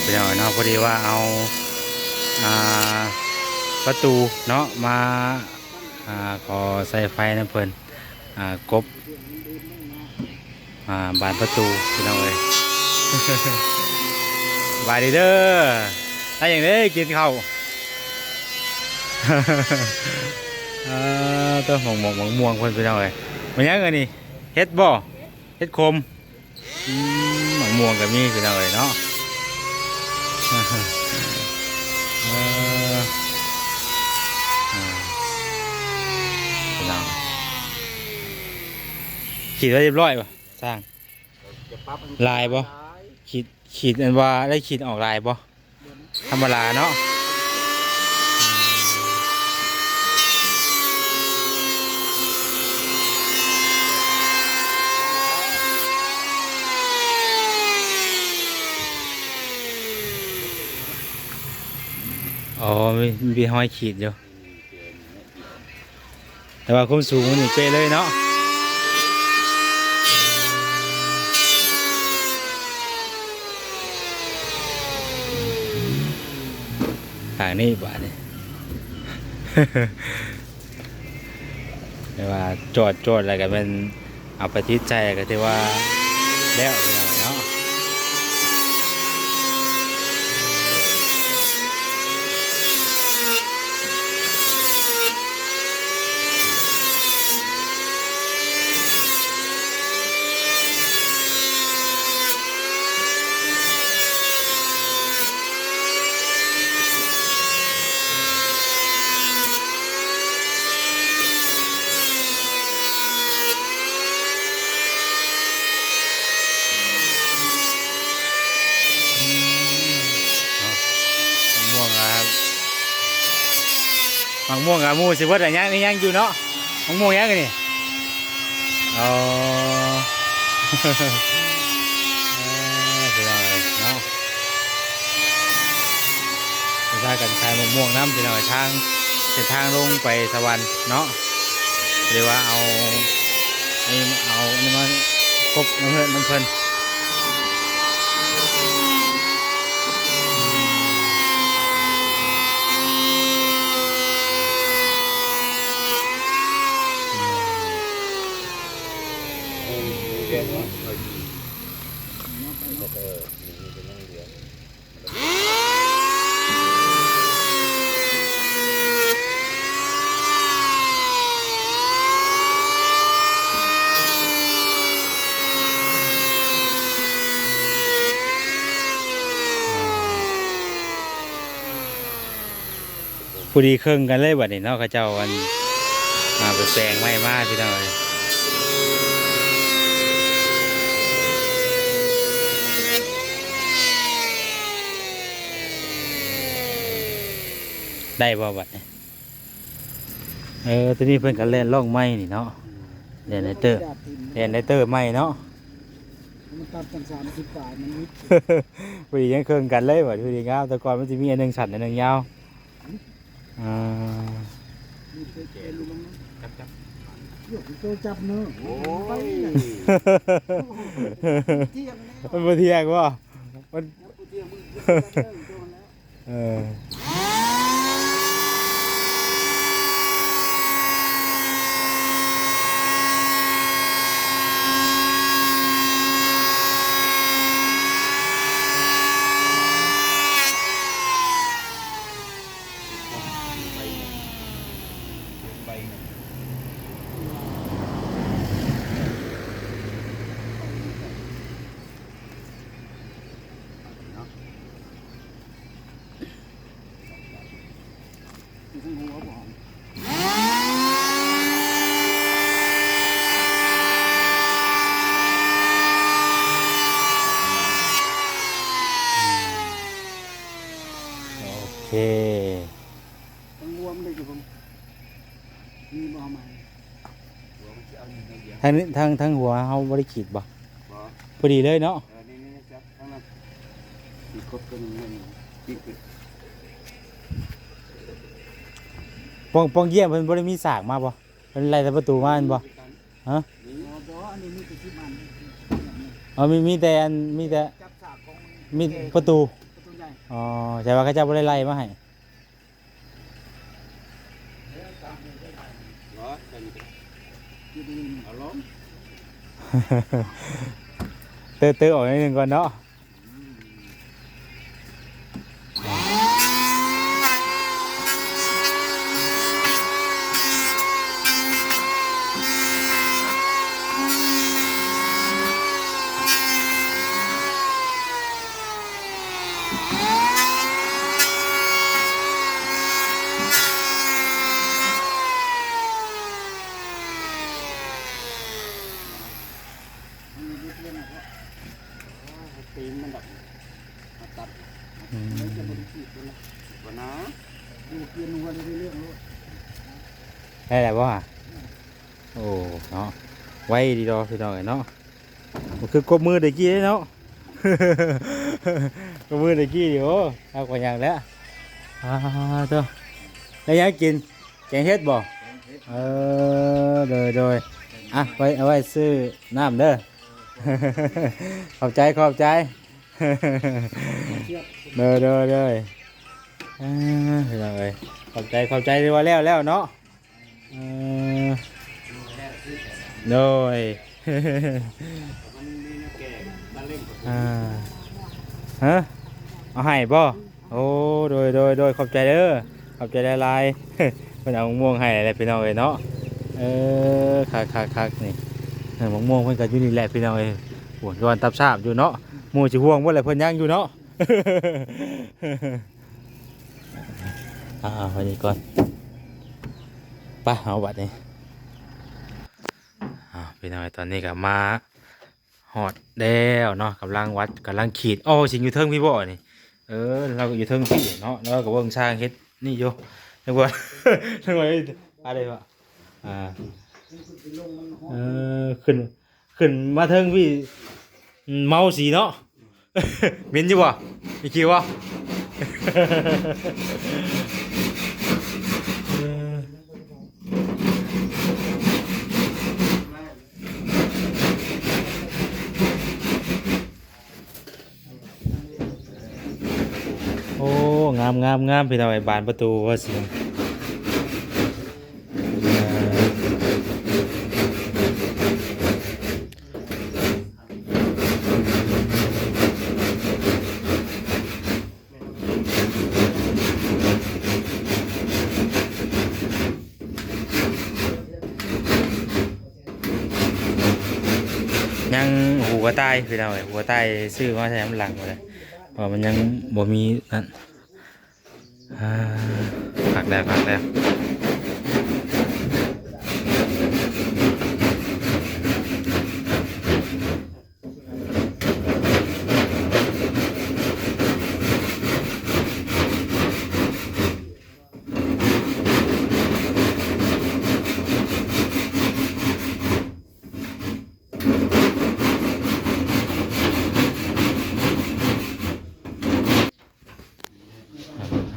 ພີ່ນ້ອງເນາະ ພໍດີວ່າເອົາ ອ່າ ປະຕູເນາະ ມາ ອ່າ ຂໍສາຍໄຟນຳເພິ່ນ ອ່າ ກົບ ອ່າ ບານປະຕູ ພີ່ນ້ອງເອີຍ. ສະບາຍດີເດີ ໄດ້ຫຍັງເດ້ ກິນເຂົ້າ ເອີ ຕ້ອງໝາກໝອກໝາກມ່ວງເພິ່ນ ພີ່ນ້ອງເອີຍ. ແມ່ນຫຍັງອັນນີ້ ເຫັດບໍ່? ເຫັດຂົມ. ອືມ ໝາກມ່ວງກໍມີ ພີ່ນ້ອງເອີຍເນາະ. ເອີ ອ່າ ພີ່ນ້ອງ ຂີດໄວ້ຮຽບຮ້ອຍບໍ່ຊ່າງ? ຫຼາຍບໍ່? ຂີດ ຂີດອັນວ່າໄດ້ຂີດອອກຫຼາຍບໍ່? ທຳມະດາເນາະ. ອໍ ມີ ມີຮອຍຂີດຢູ່. ແຕ່ວ່າຄວາມສູງມັນນີ້ເປະເລີຍເນາະ. ທາງນີ້ບາດນີ້ ແຕ່ວ່າຈອດ ຈອດແລ້ວກໍແມ່ນ ເອົາໄປຕິດໃສ່ກໍຖືວ່າແລ້ວ ພີ່ນ້ອງເນາະ. ໝາກມ່ວງ ອ່າ ໝາກມ່ວງ ອ່າ ໝູ່ຊິເບິດແລ້ວ ຍັງ ຍັງຢູ່ເນາະ. ໝາກມ່ວງຫຍັງອັນນີ້? ອໍ ເອີ ພີ່ນ້ອງເອີຍເນາະ. ເພິ່ນພາກັນຂາຍໝາກມ່ວງນຳ ພີ່ນ້ອງເອີຍ ທາງ ເສັ້ນທາງລົງໄປສະຫວັນເນາະ. ເລີຍວ່າເອົາ ເອົາອັນນີ້ມາກົບນຳເພິ່ນ ນຳເພິ່ນ. ພໍດີເຄິ່ງກັນເລີຍບັດນີ້ເນາະ ເຂົາເຈົ້າອັນ ອ່າ ໄປແປງໄມ້ມາ ພີ່ນ້ອງເອີຍ. ໄດ້ບໍ່ບັດນີ້? ເອີ ໂຕນີ້ເພິ່ນກໍແລ່ນລ່ອງໃໝ່ນີ້ເນາະ ແລ່ນໄດເຕີ ແລ່ນໄດເຕີໃໝ່ເນາະ. ມັນຕັດຕັ້ງສາມສິບປາຍ ມັນມິດ ພໍດີຍັງເຄິ່ງກັນເລີຍ ພໍດີງາມ. ແຕ່ກ່ອນມັນຊິມີອັນໜຶ່ງສັ້ນ ອັນໜຶ່ງຍາວ. ອ່າ ຈັບ ຈັບ ໂຕຈັບເນາະ. ໂອ້ຍ ມັນບໍ່ທ່ຽງບໍ່? ມັນ ເອີ.ໂອເຄ ທັງຫົວມັນໄດ້ຢູ່ ມີບໍ່ເອົາມາ? ທັງ ທັງ ທັງຫົວເຮົາບໍ່ໄດ້ຂີດບໍ່? ພໍດີເລີຍເນາະ. ເອີ ນີ້ໆ ຈັບທາງນັ້ນ ມີຄົບຕົວໜຶ່ງນີ້ ປີກຂຶ້ນ. ປ່ອງ ປ່ອງຢ້ຽມເພິ່ນບໍ່ໄດ້ມີສາກມາບໍ່? ເພິ່ນໄລ່ແຕ່ປະຕູມາແມ່ນບໍ່? ຮະ? ມີ ບໍ່ ອັນນີ້ມີແຕ່ສິບອັນ. ອໍ ມີ ມີແຕ່ອັນ ມີແຕ່ ຈັບສາກຂອງ ມີປະຕູ ປະຕູໃຫ ອໍ ແຕ່ວ່າເຂົາເຈົ້າບໍ່ໄດ້ໄລ່ມາໃຫ້ ເຕີໆ ອອກໜ້ອຍໜຶ່ງກ່ອນເນາະ. ຕີນມັນດອກ ມາຕັດ ອືມ ມັນຈະບໍ່ໄດ້ຂີດ ບໍ່ນາ ຢູ່ກຽນຫົວໄດ້ເລື່ອງໂລດ ໄດ້ແລ້ວບໍ່ຫະ? ໂອ້ ເນາະ ໄວດີດອກ ພີ່ນ້ອງເອີຍເນາະ ບໍ່ຄືກົບມືແຕ່ກີ້ເນາະ ກົບມືແຕ່ກີ້ນີ້ ໂອ້ ເອົາກວ່າຫຍັງແລ້ວ ອາ ໂທ້ ໄດ້ຫຍັງກິນ? ແກງເຫັດບໍ່? ແກງເຫັດ ເອີ ໂດຍໆ ອ່ະ ໄວ້ ເອົາໄວ້ຊື້ນ້ຳເດີ ຂອບໃຈ ຂອບໃຈ ໂດຍໆໆ ເອີ ພີ່ນ້ອງເອີຍ ຂອບໃຈ ຂອບໃຈ ຖືວ່າແລ້ວແລ້ວເນາະ ເອີ ໂດຍ ມັນມີແນວແກ້ ຕາເລັ່ງ ອ່າ ຮະ ເອົາໃຫ້ບໍ່? ໂອ້ ໂດຍໆໆ ຂອບໃຈເດີ ຂອບໃຈຫຼາຍໆ ເພິ່ນເອົາໝາກມ່ວງໃຫ້ແຫຼະພີ່ນ້ອງເອີຍເນາະ ເອີ ຄັກໆໆ ນີ້ ເອີ ໝາກມ່ວງເພິ່ນກໍຢູ່ນີ້ແຫຼະພີ່ນ້ອງເອີຍ ໂອ້ ດອນຕັບຊາບຢູ່ເນາະ ໝູ່ຊິຫ່ວງເບິດແຫຼະ ເພິ່ນຍັງຢູ່ເນາະ ອ່າ ໄວ້ນີ້ກ່ອນ ໄປເຮົາບັດນີ້ ອ້າວ ພີ່ນ້ອງເອີຍ ຕອນນີ້ກໍມາ ຮອດແລ້ວເນາະ ກຳລັງວັດ ກຳລັງຂີດ ໂອ້ ຊິຢູ່ເທິງພີ້ບໍ່ນີ້ ເອີ ລາວກໍຢູ່ເທິງພີ້ເນາະ ລາວກໍເບິ່ງຊ່າງເຮັດນີ້ຢູ່ ນຶກວ່າ ນຶກວ່າ ອາ ເອີ ຂຶ້ນ ຂຶ້ນມາເທິງພີ້ ເມົາສີເນາະ ເໝັນຢູ່ບໍ່? ມີຂີ້ບໍ່? ເອີ ໂອ້ ງາມໆໆ ພີ່ນ້ອງເອີຍ ບານປະຕູວ່າຊິ ຍັງຫູກະຕ່າຍ ພີ່ນ້ອງເອີຍ ຫູກະຕ່າຍຊື້ມາໃສ່ນຳຫຼັງພຸ້ນແຫຼະ ເພາະວ່າມັນຍັງບໍ່ມີນັ້ນ ອ່າ ຄັກແລ້ວ ຄັກແລ້ວ.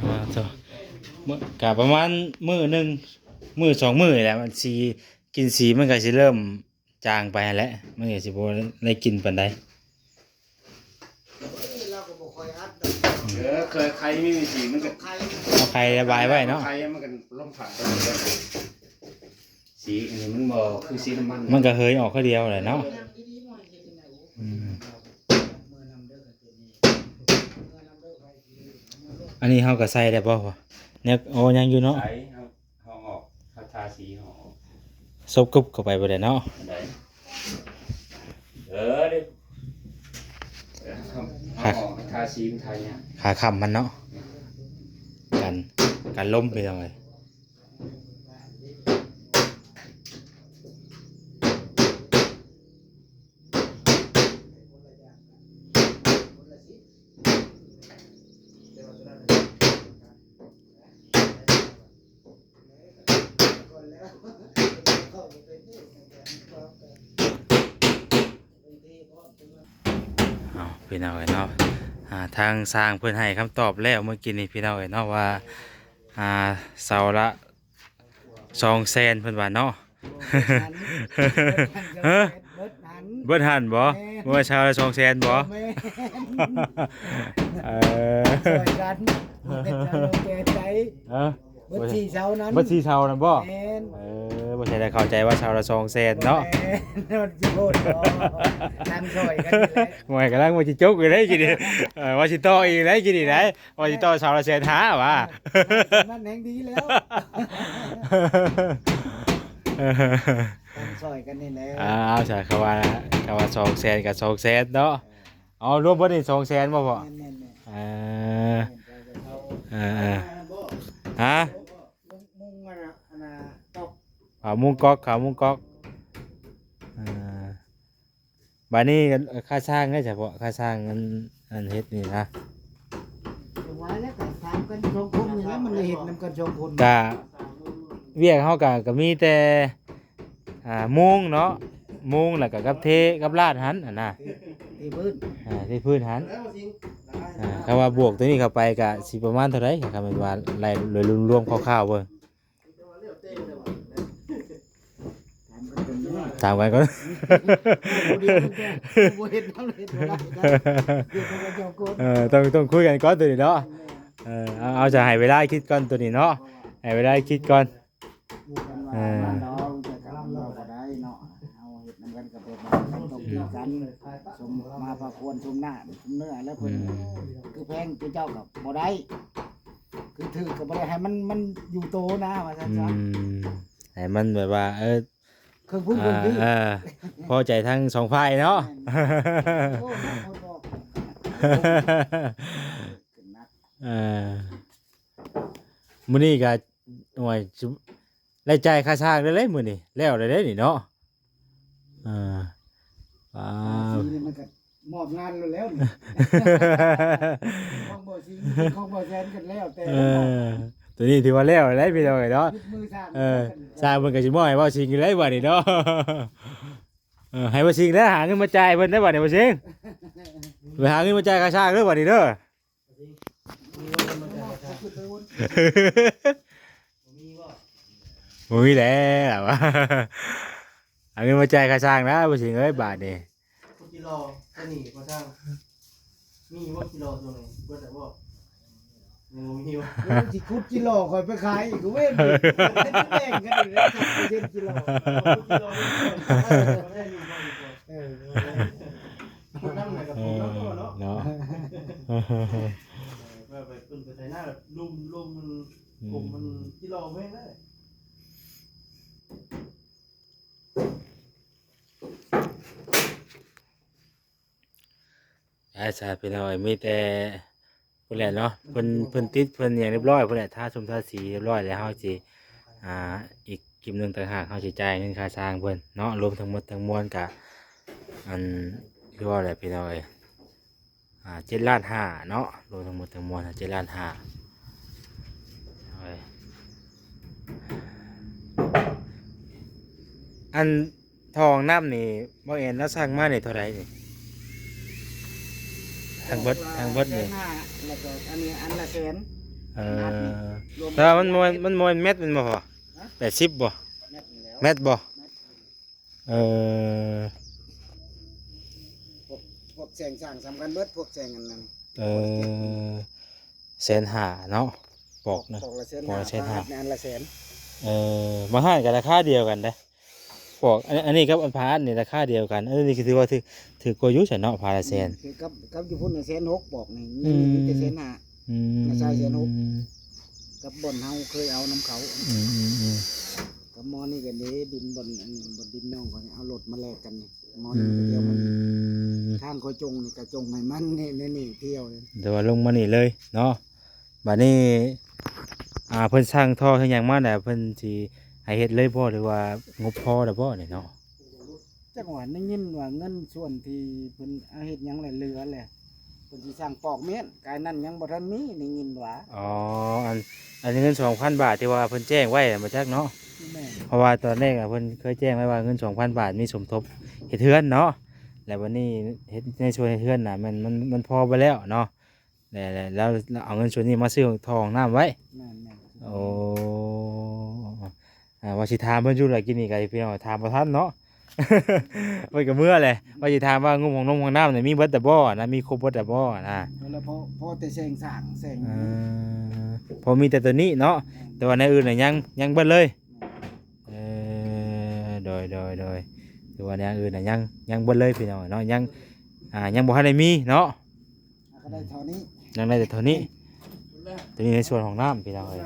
ອ່າ ໂທ້ ມື້ ກະປະມານມື້ໜຶ່ງ ມື້ສອງມື້ນີ້ແຫຼະ ມັນສີ ກິ່ນສີມັນກະຊິເລີ່ມຈາງໄປຫັ້ນແຫຼະ ມັນກະຊິບໍ່ໄດ້ກິ່ນປານໃດ. ເອີ ເຄີຍໄຄມີສີມັນກໍ ເອົາໄຄລະບາຍໄວ້ເນາະ ໄຄມັນກໍລົມພັດ ສີອັນນີ້ມັນບໍ່ຄືສີນ້ຳມັນ ມັນກໍເຫີຍອອກຄືດຽວແຫຼະເນາະ ອືມ ອັນນີ້ເຮົາກໍໃສ່ໄດ້ບໍ່? ແນວ ໂອ້ ຍັງຢູ່ເນາະ ໃສ່ ເຮົາ ເຮົາອອກ ເຮົາທາສີເຮົາອອກ ສົບກຶບເຂົ້າໄປບໍ່ໄດ້ເນາະ ໄດ້ ເອີ ເດ້ ເອີ ເຮົາອອກ ທາສີມັນທາຍາກ ຂາຄ້ຳມັນເນາະ ກັນ ກັນລົມ ພີ່ນ້ອງເອີຍ. ເອົາ ພີ່ນ້ອງເອີຍເນາະ ອ່າ ທາງຊ່າງເພິ່ນໃຫ້ຄຳຕອບແລ້ວເມື່ອກີ້ນີ້ ພີ່ນ້ອງເອີຍເນາະ ວ່າ ອ່າ ເສົາລະ ສອງແສນ ເພິ່ນວ່າເນາະ ເບິດຫັ້ນ ເບິດຫັ້ນ ເບິດຫັ້ນ ເບິດຫັ້ນ ເບິດຫັ້ນ ເບິດຫັ້ນບໍ່? ແມ່ນ ບໍ່ແມ່ນເສົາລະສອງແສນບໍ່? ບໍ່ແມ່ນ ເອີ ຊ່ອຍກັນ ເປັນຊາວແກ່ໃຈ ເອີ ເບິດສີ່ເສົານັ້ນ ເບິດສີ່ເສົານັ້ນບໍ່? ແມ່ນ ເອີ ບໍ່ໃຊ່ໄດ້ເຂົ້າໃຈວ່າເສົາລະສອງແສນເນາະ ບໍ່ແມ່ນ ມັນຊິໂພດບໍ່ ກັນຊ່ອຍກັນນີ້ແຫຼະ ໂອ້ຍ ກຳລັງວ່າຊິຈົກຢູ່ເດ້ກີ້ນີ້ ເອີ ວ່າຊິຕໍ່ອີກເດ້ກີ້ນີ້ໄດ໋ ວ່າຊິຕໍ່ເສົາລະແສນຫ້າຫວາ ເອີ ມັນແຮງດີແລ້ວ ເອີ ກັນຊ່ອຍກັນນີ້ແຫຼະ ເອົາຊະ ຄຳວ່າ ຄຳວ່າສອງແສນກໍສອງແສນເນາະ ເອີ ເອົາລວມເບິດນີ້ສອງແສນບໍ່ພໍ່? ແມ່ນໆໆ ເອີ ເອີໆ ຮະ? ມຸງ ມຸງອັນນ່ະ ອັນນ່າ ຕອກ ຂາວມຸງກອກ ຂາວມຸງກອກ ເອີ ບາດນີ້ຄ່າຊ່າງເດ້ ສະເພາະຄ່າຊ່າງອັນ ອັນເຮັດນີ້ນະ ວ່າແລ້ວກໍຖາມກັນສອງຄົນນີ້ແຫຼະ ມັນໄດ້ເຮັດນຳກັນສອງຄົນ ກະວຽກເຮົາກະ ກະມີແຕ່ ອ່າ ມຸງເນາະ ມຸງ ແລ້ວກໍກັບເທ ກັບລາດຫັ້ນຫັ້ນນະ ເທ ເທພື້ນ ອ່າ ເທພື້ນຫັ້ນ ອ່າ ຄຳວ່າບວກຕົວນີ້ເຂົ້າໄປກະຊິປະມານເທົ່າໃດ ຄັນແມ່ນວ່າໄລ່ໂດຍລວມໆ ຄ່າວໆ ເບິ່ງ ຖາມກັນກ່ອນ ບໍ່ເຮັດນຳເຮັດບໍ່ໄດ້ ເອີ ຕ້ອງ ຕ້ອງຄຸຍກັນກ່ອນຕົວນີ້ເນາະ ເອີ ເອົາ ເອົາ ຈະໃຫ້ເວລາຄິດກ່ອນຕົວນີ້ເນາະ ໃຫ້ເວລາຄິດກ່ອນ ເອີ ເຮົາເຮັດນຳກັນກໍແບບວ່າຕ້ອງຄິດກັນ ສົມມາພາຄວນສົມໜ້າສົມເນື້ອ ແລ້ວເພິ່ນ ອືມ ຄືແພງຄືເຈົ້າກໍບໍ່ໄດ້ ຄືຖືກກໍບໍ່ໄດ້ ໃຫ້ມັນ ມັນຢູ່ໂຕນະ ວ່າຊັ້ນຊະ ອືມ ໃຫ້ມັນແບບວ່າ ເອີ ເຄິ່ງພຸ້ນເຄິ່ງພີ້ ເອີ ພໍໃຈທັງສອງຝ່າຍເນາະ ແມ່ນ ໂອ້ ຂຶ້ນໜັກ ເອີ ມື້ນີ້ກໍ ໂອ້ຍ ຊິໄດ້ຈ່າຍຄ່າຊ່າງແລ້ວເດ້ມື້ນີ້ ແລ້ວແລ້ວເດ້ນີ້ເນາະ ເອີ ອ່າ ສີ່ນີ້ມັນກໍ ມອບງານແລ້ວແລ້ວນີ້ ຂອງບໍ່ຊິງ ຂອງບໍ່ແຊນກັນແລ້ວແຕ່ ເອີ ຕົວນີ້ຖືວ່າແລ້ວແລ້ວພີ່ນ້ອງເອີຍເນາະ ເອີ ຊ່າງເພິ່ນກໍຊິມອບໃຫ້ບໍ່ຊິງຢູ່ແລ້ວບາດນີ້ເນາະ ເອີ ໃຫ້ບໍ່ຊິງແລ້ວຫາເງິນມາຈ່າຍເພິ່ນໄດ້ບາດນີ້ບໍ່ຊິງ ໄປຫາເງິນມາຈ່າຍຄ່າຊ່າງເດີບາດນີ້ເດີ ບໍ່ມີແລ້ວ ເອົາເງິນມາຈ່າຍຄ່າຊ່າງນະ ບໍ່ຊິງເອີຍ ບາດນີ້ ຄຸດຈີ່ລໍຕົວນີ້ພໍ່ຊ່າງ ມີບໍ່ຈີ່ລໍຕົວນີ້ ເບິດແລ້ວບໍ່? ຍັງບໍ່ມີບໍ່? ໂອ້ຍ ຊິຂຸດຈີ່ລໍຂ້ອຍໄປຂາຍອີກເວີ້ຍ ແບ່ງກັນອີກແລ້ວ ສາມເປີເຊັນຈີ່ລໍ ເອີ ຂຸດຈີ່ລໍ ເອີ ໄດ້ຢູ່ບໍ່? ເອີ ຂຸດນຳນະ ກໍປູກນຳຕົວເນາະ ເນາະ ເອີ ເພື່ອໄປ ເພິ່ນໄປໄຖນາ ລຸມ ລຸມມັນ ອືມ ຜົມມັນຈີ່ລໍແພງເດ້. ໄດ້ຊະພີ່ນ້ອງເອີຍ ມີແຕ່ພຸ້ນແຫຼະເນາະ ເພິ່ນ ເພິ່ນຕິດເພິ່ນຫຍັງຮຽບຮ້ອຍພຸ້ນແຫຼະ ທາສົມທາສີຮຽບຮ້ອຍແລ້ວ ເຮົາຊິ ອ່າ ອີກຄລິບໜຶ່ງຕ່າງຫາກ ເຮົາຊິຈ່າຍເງິນຄ່າຊ່າງເພິ່ນເນາະ ລວມທັງໝົດທັງມວນກະ ອັນ ຄືວ່າແຫຼະພີ່ນ້ອງເອີຍ ອ່າ ເຈັດລ້ານຫ້າເນາະ ລວມທັງໝົດທັງມວນເຈັດລ້ານຫ້າ ເອີ ອັນ ທໍ່ຫ້ອງນ້ຳນີ້ ບໍ່ແອນລາວສັ່ງມານີ້ເທົ່າໃດນີ້? ທັງເບິດ ທັງເບິດນີ້ ແສນຫ້າ ແລ້ວກໍອັນນີ້ອັນລະແສນ ເອີ ອັນນີ້ລວມ ແຕ່ວ່າມັນບໍ່ແມ່ນ ມັນບໍ່ແມ່ນແມັດແມ່ນບໍ່ພໍ່? ຮະ? ແປດສິບບໍ່? ແມັດນີ້ແຫຼ້ວ ແມັດບໍ່? ແມັດ ເອີ ພວກ ພວກແສງສ້າງສຳຄັນເບິດ ພວກແສງອັນນັ້ນ ເອີ ແສນຫ້າເນາະ ປອກນະ ປອກລະແສນຫ້າ ປອກລະແສນຫ້າ ພາອັດນີ້ອັນລະແສນ ເອີ ບາງຮ້ານກໍລາຄາດຽວກັນເດ້ ປອກ ອັນ ອັນນີ້ກັບອັນພາອັດນີ້ລາຄາດຽວກັນ ອັນນີ້ກໍຖືວ່າຖືກ ຖືກກວ່າຢູ່ຊັ້ນເນາະ ພາລະແສນ ອືມ ຄືກັບ ກັບຢູ່ພຸ້ນແສນຫົກປອກນີ້ ອືມ ມີແຕ່ແສນຫ້າ ອືມ ມາໃຊ້ແສນຫົກ ກັບບ່ອນເຮົາເຄີຍເອົານຳເຂົາ ອືມໆໆ ກັບໝໍນີ້ກັນເດ້ ດິນບ່ອນ ອັນນີ້ບ່ອນດິນນ້ອງເຂົານີ້ ເອົາລົດມາແລກກັນນີ້ ໝໍນີ້ມັນກໍທ່ຽວມັນ ອືມ ທາງຂ້ອຍຈົ່ງນີ້ກໍຈົ່ງໃຫ້ມັນນີ້ ນີ້ ນີ້ທ່ຽວ ແຕ່ວ່າລົງມານີ້ເລີຍເນາະ ບາດນີ້ ອ່າ ເພິ່ນສັ່ງທໍ່ເຮັດຫຍັງມາແລ້ວ ເພິ່ນຊິໃຫ້ເຮັດເລີຍບໍ່ ຫຼືວ່າງົບພໍແລ້ວບໍ່ນີ້ເນາະ? ຈັກວ່າໄດ້ຍິນວ່າເງິນສ່ວນທີ່ເພິ່ນເອົາເຮັດຫຍັງແລ້ວເຫຼືອແຫຼະ ເພິ່ນຊິສັ່ງປອກມ້ຽນ ກາຍນັ້ນຍັງບໍ່ທັນມີ ໄດ້ຍິນວ່າ ອໍ ອັນ ອັນເງິນສອງພັນບາດທີ່ວ່າເພິ່ນແຈ້ງໄວ້ນະ ບໍ່ຈັກເນາະ ແມ່ນ ເພາະວ່າຕອນແລກອະເພິ່ນເຄີຍແຈ້ງໄວ້ວ່າເງິນສອງພັນບາດມີສົມທົບເຮັດເຮືອນເນາະ ແລ້ວບັດນີ້ເຮັດ ໃນສ່ວນເຮັດເຮືອນນະ ມັນ ມັນ ມັນພໍໄປແລ້ວເນາະ ແລ້ວ ແລ້ວ ແລ້ວເອົາເງິນສ່ວນນີ້ມາຊື້ທໍ່ຫ້ອງນ້ຳໄວ້ ແມ່ນໆ ໂອ້ ອ່າ ວ່າຊິຖາມເພິ່ນຢູ່ລະ ກີ້ນີ້ກໍພີ່ນ້ອງຖາມບໍ່ທັນເນາະ ເພິ່ນກໍເມືອແຫຼະ ວ່າຊິຖາມວ່າງົບຫ້ອງນົມຫ້ອງນ້ຳນີ້ມີເບິດແລ້ວບໍ່ນະ ມີຄົບເບິດແລ້ວບໍ່ນະ. ແລ້ວພໍ ພໍແຕ່ແສງສາງແສງ ເອີ ພໍມີແຕ່ໂຕນີ້ເນາະ ແຕ່ວ່າແນວອື່ນນະຍັງ ຍັງເບິດເລີຍ. ເອີ ໂດຍ ໂດຍ ໂດຍ ຖືວ່າແນວອື່ນນະຍັງ ຍັງເບິດເລີຍພີ່ນ້ອງເນາະ ຍັງ ອ່າ ຍັງບໍ່ທັນໄດ້ມີເນາະ. ກໍໄດ້ເທົ່ານີ້ ຍັງໄດ້ແຕ່ເທົ່ານີ້. ຕົວນີ້ໃນສ່ວນຫ້ອງນ້ຳພີ່ນ້ອງເອີຍ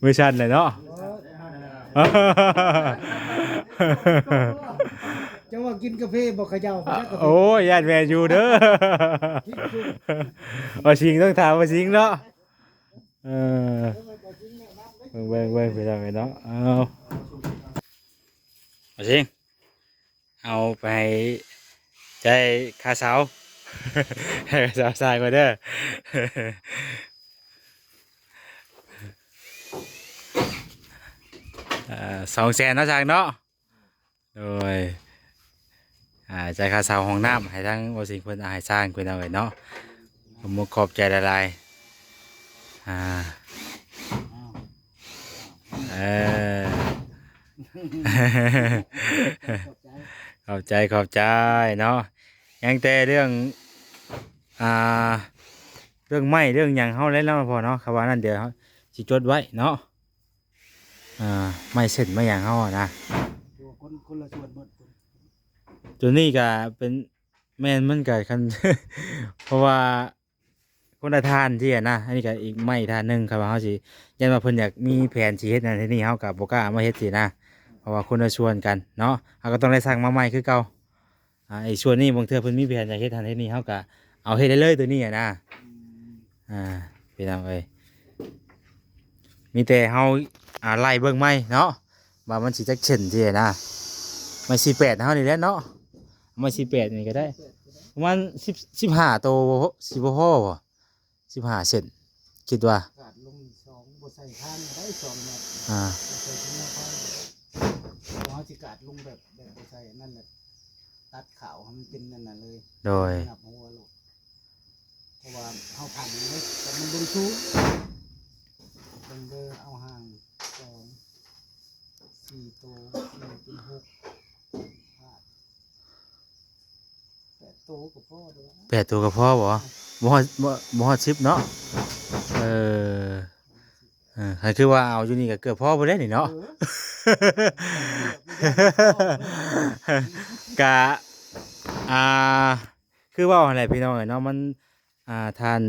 ມືສັ່ນເລີຍເນາະ. ເຈົ້າວ່າກິນກາເຟບໍ່ ເຂົາເຈົ້າ ໂອ້ຍ ຢ້ານແມ່ນຢູ່ເດີ. ວ່າຊິງ ຕ້ອງຖາມວ່າຊິງເນາະ. ເອີ ເບິ່ງ ເບິ່ງ ເບິ່ງ ພີ່ນ້ອງເອີຍເນາະ. ເອົາ ເອົາຊິ ເອົາໄປໃຊ້ຄ່າເຊົ່າ ໃຫ້ຄ່າເຊົ່າສ້າງກ່ອນເດີ. ເອີ ສອງແສນເນາະຊ່າງເນາະ. ໂດຍ ອ່າ ຈ່າຍຄ່າເຊົ່າຫ້ອງນ້ຳໃຫ້ທາງບໍ່ຊິງເພິ່ນ ອ່າ ໃຫ້ຊ່າງເພິ່ນເອົາໄວ້ເນາະ. ຂອບມຸກຂອບໃຈຫຼາຍໆ ອ່າ ເອີ ຂອບໃຈ ຂອບໃຈເນາະ. ຍັງແຕ່ເລື່ອງ ອ່າ ເລື່ອງໄມ້ເລື່ອງຫຍັງເຮົາແລ້ວເນາະພໍ່ເນາະ ຄຳວ່ານັ້ນດຽວເຮົາຊິຈົດໄວ້ເນາະ. ອ່າ ໄມ້ເສັ້ນໄມ້ຫຍັງເຮົານະ ຕົວຄົນ ຄົນລະສ່ວນໝົດ. ຕົວນີ້ກະເປັນ ແມ່ນ ມັນກະຄັນ ເພາະວ່າຄົນລະທ່ານຊີ້ນະ ອັນນີ້ກະອີກໄມ້ທ່ານໜຶ່ງ ຄັນວ່າເຮົາຊິ ຢ້ານວ່າເພິ່ນຢາກມີແຜນຊິເຮັດນັ້ນເຮັດນີ້ ເຮົາກະບໍ່ກ້າເອົາມາເຮັດຊີ້ນະ ເພາະວ່າຄົນລະສ່ວນກັນເນາະ ເຮົາກະຕ້ອງໄດ້ສັ່ງມາໃໝ່ຄືເກົ່າ. ອ່າ ອີກສ່ວນນີ້ບາງເທື່ອເພິ່ນມີແຜນຈະເຮັດຫັ້ນເຮັດນີ້ ເຮົາກະເອົາເຮັດໄດ້ເລີຍໂຕນີ້ອະນະ. ອືມ ອ່າ ພີ່ນ້ອງເອີຍ ມີແຕ່ເຮົາ ອ່າ ໄລ່ເບິ່ງໃໝ່ເນາະ ວ່າມັນຊິຈັກເສັ້ນຊີ້ນະ. ໄມ້ສີ່ແປດເຮົານີ້ແຫຼະເນາະ ໄມ້ສີ່ແປດນີ້ກະໄດ້ ປະມານສິບ ສິບຫ້າໂຕ ຊິບໍ່ພໍບໍ່? ສິບຫ້າເສັ້ນ ຄິດວ່າ ກາດລົງສອງ ບໍ່ໃສ່ຄານກໍໄດ້ສອງແມັດ ອ່າ ບໍ່ໃສ່ເທິງຄານກໍໄດ້ ເຮົາຊິກາດລົງແບບ ແບບບໍ່ໃສ່ອັນນັ້ນແຫຼະ ຕັດຂາວໃຫ້ມັນເປັນອັນນັ້ນເລີຍ ໂດຍ ນັບຫົວໂລດ ເພາະວ່າເຮົາພັນເລີຍ ແຕ່ມັນເບິ່ງສູງ ເບິ່ງເດີ ເອົາຫ່າງສອງ ສີ່ໂຕ ສີ່ເປັນຫົກ ພາດ ແປດໂຕກໍພໍແລ້ວ ແປດໂຕກໍພໍບໍ່? ບໍ່ຮອດ ບໍ່ ບໍ່ຮອດສິບເນາະ. ເອີ ເອີ ຄັນຄືວ່າເອົາຢູ່ນີ້ກໍເກືອບພໍບໍ່ໄດ້ນີ້ເນາະ. ເອີ ກະ ອ່າ ຄືເວົ້າຫັ້ນແຫຼະພີ່ນ້ອງເອີຍເນາະ ມັນ ອ່າ ທ່ານ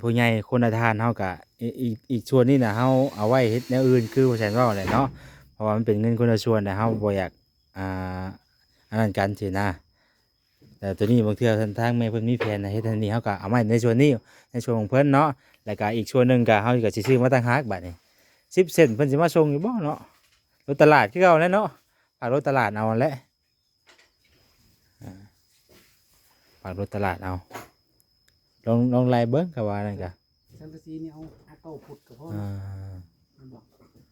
ຜູ້ໃຫຍ່ຄົນລະທ່ານ ເຮົາກະ ອີກ ອີກ ອີກສ່ວນນີ້ນະ ເຮົາເອົາໄວ້ເຮັດແນວອື່ນ ຄືພໍ່ແສນເວົ້າແຫຼະເນາະ ເພາະວ່າມັນເປັນເງິນຄົນລະສ່ວນ ແລະ ເຮົາບໍ່ຢາກ ອ່າ ອັນນັ້ນກັນຊີ້ນະ. ແຕ່ໂຕນີ້ບາງເທື່ອທາງແມ່ເພິ່ນມີແຜນເຮັດອັນນີ້ ເຮົາກະເອົາມາໃນສ່ວນນີ້ ໃນສ່ວນຂອງເພິ່ນເນາະ ແລ້ວກະອີກສ່ວນໜຶ່ງກະເຮົາກະຊິຊື້ມາຕ່າງຫາກບາດນີ້ ສິບເຊັນ ເພິ່ນຊິມາສົ່ງຢູ່ບໍ່ເນາະ? ລົດຕະຫຼາດຄືເກົ່າແຫຼະເນາະ ຝາກລົດຕະຫຼາດເອົາຫັ້ນແຫຼະ ອ່າ ຝາກລົດຕະຫຼາດເອົາ ລອງ ລອງໄລ່ເບິ່ງ ກະວ່ານັ້ນກະ ສັງກະສີນີ້ເອົາ ເອົາເກົ້າຟຸດກໍພໍ ອ່າ ແມ່ນບໍ່?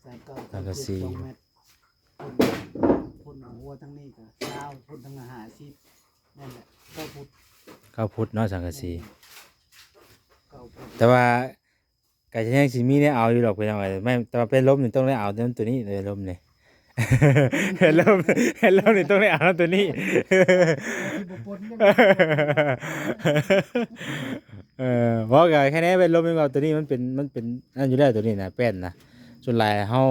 ໃສ່ເກົ້າ ສັງກະສີ ສອງແມັດ ພົ້ນ ພົ້ນຫົວທາງນີ້ກໍຊາວ ພົ້ນທາງນັ້ນຫ້າສິບ ນັ້ນແຫຼະ ເກົ້າຟຸດ ເກົ້າຟຸດເນາະ ສັງກະສີ ເກົ້າຟຸດ ແຕ່ວ່າ ກໍຍັງຊິມີແນວເອົາຢູ່ດອກພີ່ນ້ອງເອີຍ ແມ່ນ ແຕ່ວ່າແຜ່ນລົມນີ້ຕ້ອງໄດ້ເອົາແຕ່ໂຕນີ້ ແຜ່ນລົມນີ້ ແຜ່ນລົມ ແຜ່ນລົມນີ້ຕ້ອງໄດ້ເອົານຳໂຕນີ້ ເອີ ເວົ້າກໍແຄ່ແນ່ ແຜ່ນລົມນີ້ ເວົ້າໂຕນີ້ມັນເປັນ ມັນເປັນນັ້ນຢູ່ແລ້ວ ໂຕນີ້ນະ ແປ້ນນະ ສ່ວນຫຼາຍເຮົາ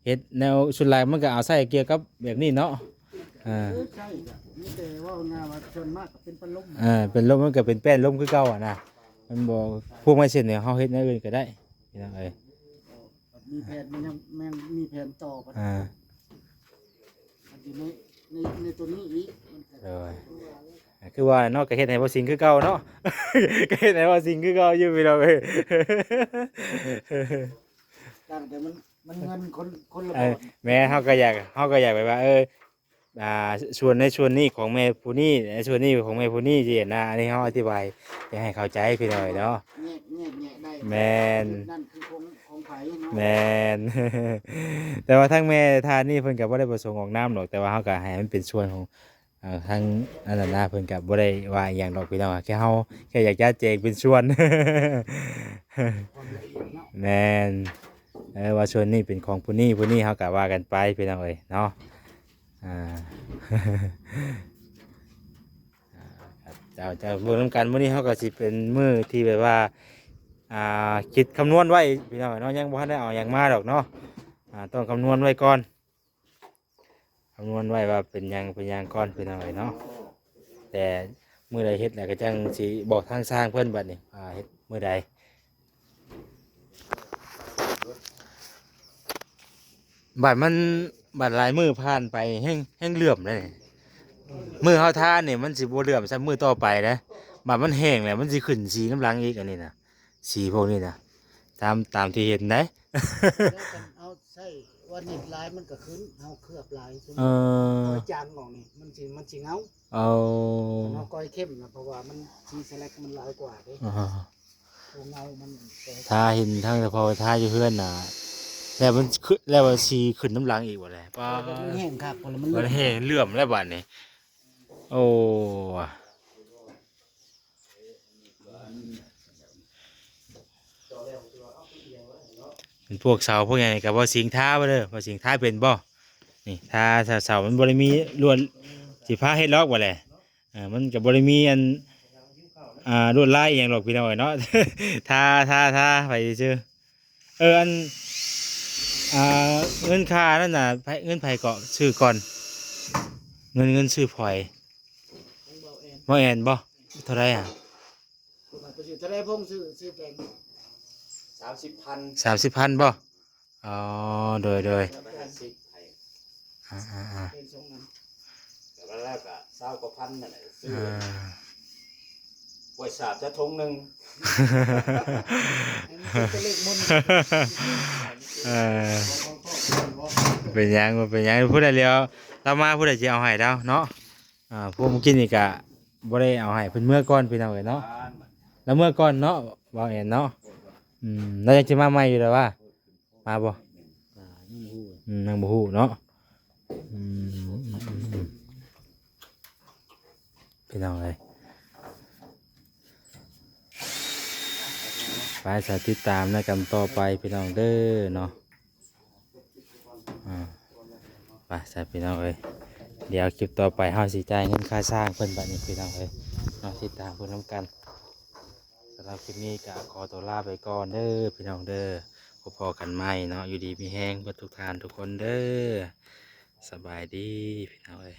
ເຮັດແນວ ສ່ວນຫຼາຍມັນກໍເອົາໃຊ້ກ່ຽວກັບແບບນີ້ເນາະ ເອີ ໃຊ້ ມີແຕ່ເວົ້າງ່າຍວ່າສ່ວນມາກກໍເປັນພັດລົມ ເອີ ເປັນລົມ ມັນກໍເປັນແປ້ນລົມຄືເກົ່າຫັ້ນນະ ມັນບໍ່ ພວກໄມ້ເສັ້ນນີ້ເຮົາເຮັດແນວອື່ນກໍໄດ້ພີ່ນ້ອງເອີຍ ມີແຜນ ມັນຍັງ ແມ່ນມີແຜນຕໍ່ ອ່າ ມັນຢູ່ໃນ ໃນ ໃນຕົວນີ້ອີກ ມັນກໍ ໂດຍ ຄືວ່າເນາະ ກໍເຮັດໃຫ້ບໍ່ສິງຄືເກົ່າເນາະ ກໍເຮັດໃຫ້ບໍ່ສິງຄືເກົ່າຢູ່ພີ່ນ້ອງເອີຍ ຕ່າງແຕ່ມັນ ມັນເງິນຄົນ ຄົນລະ ເອີ ບ່ອນ ແມ່ນ ເຮົາກໍຢາກ ເຮົາກໍຢາກແບບວ່າ ເອີ ອ່າ ສ່ວນໃນສ່ວນນີ້ຂອງແມ່ຜູ້ນີ້ ໃນສ່ວນນີ້ຂອງແມ່ຜູ້ນີ້ ຊີ້ນະ ອັນນີ້ເຮົາອະທິບາຍໃຫ້ເຂົ້າໃຈພີ່ນ້ອງເນາະ ແຍກ ແຍກແຍະໄດ້ ແມ່ນ ນັ້ນຄືຂອງ ຂອງໃຜເນາະ ແມ່ນ ແຕ່ວ່າທາງແມ່ທ່ານນີ້ເພິ່ນກໍບໍ່ໄດ້ປະສົງອອກນາມດອກ ແຕ່ວ່າເຮົາກໍໃຫ້ມັນເປັນສ່ວນຂອງ ເອີ ທາງອັນນັ້ນນະ ເພິ່ນກໍບໍ່ໄດ້ວ່າອີ່ຫຍັງດອກພີ່ນ້ອງ ແຄ່ເຮົາ ແຄ່ຢາກຈະແຈ້ງເປັນສ່ວນ ຄວາມລະອຽດເນາະ ແມ່ນ ເອີ ວ່າສ່ວນນີ້ເປັນຂອງຜູ້ນີ້ ຜູ້ນີ້ ເຮົາກໍວ່າກັນໄປພີ່ນ້ອງເອີຍເນາະ. ອ່າ ອ່າ ເຈົ້າ ເຈົ້າ ເບິ່ງນຳກັນ. ມື້ນີ້ເຮົາກໍຊິເປັນມື້ທີ່ແບບວ່າ ອ່າ ຄິດຄຳນວນໄວ້ພີ່ນ້ອງເອີຍເນາະ, ຍັງບໍ່ທັນໄດ້ເອົາຫຍັງມາດອກເນາະ. ອ່າ ຕ້ອງຄຳນວນໄວ້ກ່ອນ ຄຳນວນໄວ້ວ່າເປັນຫຍັງເປັນຫຍັງກ່ອນພີ່ນ້ອງເອີຍເນາະ. ແຕ່ມື້ໃດເຮັດແລ້ວກໍຈັ່ງຊິບອກທາງຊ່າງເພິ່ນບັດນີ້ ວ່າເຮັດມື້ໃດ. ບັດມັນ ບັດຫຼາຍມື້ຜ່ານໄປແຮ່ງ ແຮ່ງເຫຼື້ອມເດ້ນີ້. ມື້ເຮົາທານີ້ມັນຊິບໍ່ເຫຼື້ອມສ່ຳມື້ຕໍ່ໄປເດ້. ບັດມັນແຫ້ງແລ້ວມັນຊິຂຶ້ນສີນຳຫຼັງອີກ ອັນນີ້ນະ. ສີພວກນີ້ນະ ຕາມ ຕາມທີ່ເຫັນໄດ໋. ແລ້ວຄັນເຮົາໃຊ້ວານິດຫຼາຍມັນກໍຂຶ້ນ, ເຮົາເຄືອບຫຼາຍ. ເອີ ເຮົາຈາງອອກນີ້ ມັນຊິ ມັນຊິເງົາ. ເອົາ ຄັນເຮົາກ່ອຍເຂັ້ມນະ ເພາະວ່າມັນ ສີສະແລັກມັນຫຼາຍກວ່າເດ້. ອ່າ ຕົວເງົາມັນ. ທາເຫັນທັງສະເພາະທາຢູ່ເຮືອນນະ ແລ້ວມັນຂຶ້ນ ແລ້ວວ່າສີຂຶ້ນນຳຫຼັງອີກບໍ່ແຫຼະ. ປ້າ ເພາະວ່າມັນແຫ້ງຄັກ ແລ້ວມັນ ມັນແຫ້ງເຫຼື້ອມແລ້ວບັດນີ້. ໂອ້ ເປັນພວກເສົາພວກຫຍັງນີ້ກໍບໍ່ສິງທາບໍ່ເດີ. ບໍ່ສິງທາເປັນບໍ່? ນີ້ ທາເສົາ ເສົາມັນບໍ່ໄດ້ມີລວດ ຊິພາເຮັດລອກບໍ່ແຫຼະ. ເອີ ມັນກໍບໍ່ໄດ້ມີອັນ ອ່າ ລວດລາຍອີ່ຫຍັງດອກພີ່ນ້ອງເອີຍເນາະ. ທາ ທາ ທາໄປຊື່ໆ. ເອີ ອັນ ອ່າ ເງິນຄ່ານັ້ນນະ ໃຜ ເງິນໃຜເກາະ? ຊື້ກ່ອນ ເງິນ ເງິນຊື້ພອຍ ຂອງເບົາແອນ ເບົາແອນບໍ່? ເທົ່າໃດອະ? ເທົ່າໃດ ພົງ? ຊື້ ຊື້ແປງ ສາມສິບພັນ ສາມສິບພັນບໍ່? ອໍ ໂດຍ ໂດຍ ແລ້ວມັນຫ້າສິບໃຫ້ ອ່າໆໆ ເປັນສອງອັນ ແລ້ວກໍຊາວກວ່າພັນນັ້ນແຫຼະ ຊື້ ອ່າ ກ້ວຍສາບຈະຖົງໜຶ່ງ ໃຫ້ມັນເປັນຕົວເລກມົນ. ເອີ ເປັນຫຍັງ ບໍ່ເປັນຫຍັງ ຜູ້ໃດແລ້ວ ລາວມາຜູ້ໃດຊິເອົາໃຫ້ລາວເນາະ. ອ່າ ພວກມື້ກີ້ນີ້ກະບໍ່ໄດ້ເອົາໃຫ້ ເພິ່ນເມືອກ່ອນພີ່ນ້ອງເອີຍເນາະ. ລາວເມືອກ່ອນເນາະ ເບົາແອນເນາະ. ອືມ ລາວຍັງຊິມາໃໝ່ຢູ່ດອກວ່າ ມາບໍ່? ອ່າ ຍັງບໍ່ຮູ້ ອືມ ຍັງບໍ່ຮູ້ເນາະ. ອືມ ພີ່ນ້ອງເອີຍ ໄປ ສະຕິດຕາມນຳກັນຕໍ່ໄປພີ່ນ້ອງເດີເນາະ. ອ່າ ໄປຊະພີ່ນ້ອງເອີຍ ດຽວຄລິບຕໍ່ໄປເຮົາຊິຈ່າຍເງິນຄ່າຊ່າງເພິ່ນບັດນີ້ພີ່ນ້ອງເອີຍເນາະ. ຕິດຕາມເບິ່ງນຳກັນ. ສຳລັບຄລິບນີ້ກໍຂໍຕົວລາໄປກ່ອນເດີພີ່ນ້ອງເດີ. ພົບພໍ້ກັນໃໝ່ເນາະ ຢູ່ດີມີແຮງເບິດທຸກທ່ານທຸກຄົນເດີ. ສະບາຍດີພີ່ນ້ອງເອີຍ.